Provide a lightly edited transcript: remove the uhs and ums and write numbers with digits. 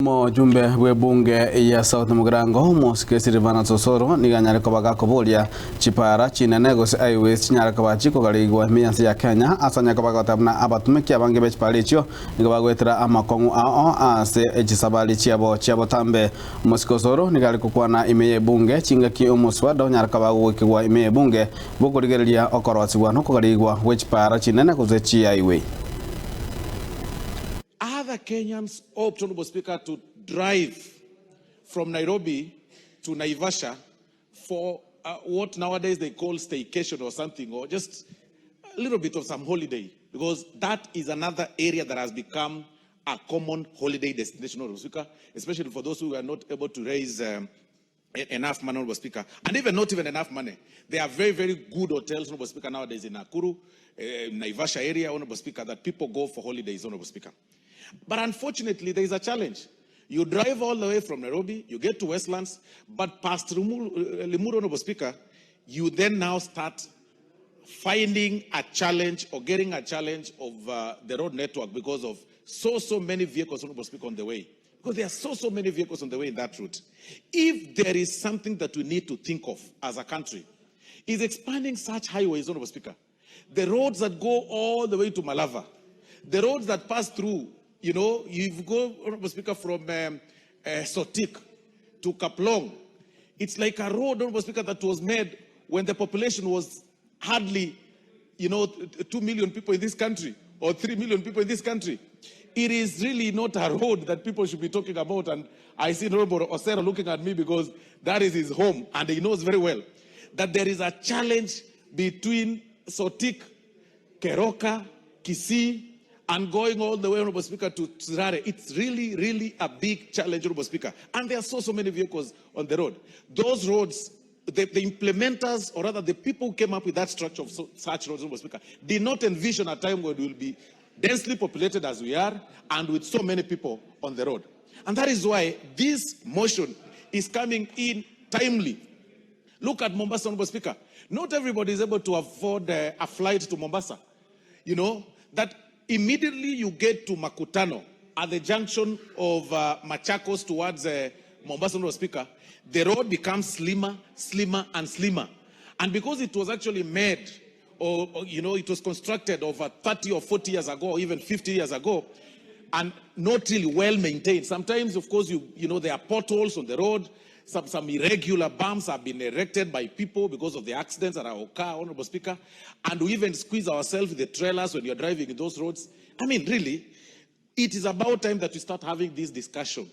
Omojumbe bw'ebunge ya South Mugirango, Omosike Silvanus Osoro nigo anyare koba gakoboria chipara chinene gose highways chinyare koba chikogareigwa ime y'ense ya Kenya ase anyare koba agoteba buna abatumeki abange be chipara echio nigo bagoetera amakong'u ao ase chisabari chiabo chia botambe. Omosike Osoro nigo are gokwana ime y'ebunge chingaki omoswada onyare koba gogoikigwa ime y'ebunge bw'okorigereria okorosigwa na okogareigwa gwe chipara chinene gose chihighway. Other Kenyans opt, Honourable Speaker, to drive from Nairobi to Naivasha for uh, what nowadays they call staycation or something, or just a little bit of some holiday, because that is another area that has become a common holiday destination, Honourable Speaker, especially for those who are not able to raise um, enough money, Honorable Speaker, and even not even enough money. There are very, very good hotels, Honorable Speaker, nowadays in Nakuru, uh, Naivasha area, Honorable Speaker, that people go for holidays, Honorable Speaker. But unfortunately, there is a challenge. You drive all the way from Nairobi, you get to Westlands, but past Limuru, Honorable Speaker, you then now start finding a challenge or getting a challenge of uh, the road network because of so, so many vehicles, Honorable Speaker, on the way. Because there are so, so many vehicles on the way in that route. If there is something that we need to think of as a country, is expanding such highways, Honorable Speaker. The roads that go all the way to Malava, the roads that pass through, you know, you go, Honorable Speaker, from um, uh, Sotik to Kaplong. It's like a road, Honorable Speaker, that was made when the population was hardly, you know, 2 million people in this country or 3 million people in this country. It is really not a road that people should be talking about. And I see Honorable Osero looking at me because that is his home and he knows very well that there is a challenge between Sotik, Keroka, Kisii, and going all the way, Honorable Speaker, to Sirare. It's really, really a big challenge, Honorable Speaker. And there are so, so many vehicles on the road. Those roads, the, the implementers, or rather the people who came up with that structure of so, such roads, Honorable Speaker, did not envision a time when we will be densely populated as we are and with so many people on the road. And that is why this motion is coming in timely. Look at Mombasa, Honorable Speaker. Not everybody is able to afford uh, a flight to Mombasa. You know, that immediately you get to Makutano at the junction of uh, Machakos towards uh, Mombasa, Honorable Speaker, the road becomes slimmer, slimmer, and slimmer. And because it was actually made, or, or, you know, it was constructed over 30 or 40 years ago, or even 50 years ago, and not really well maintained. Sometimes, of course, you, you know, there are potholes on the road. Some, some irregular bumps have been erected by people because of the accidents that are occur, Honorable Speaker. And we even squeeze ourselves with the trailers when you're driving in those roads. I mean, really, it is about time that we start having this discussion.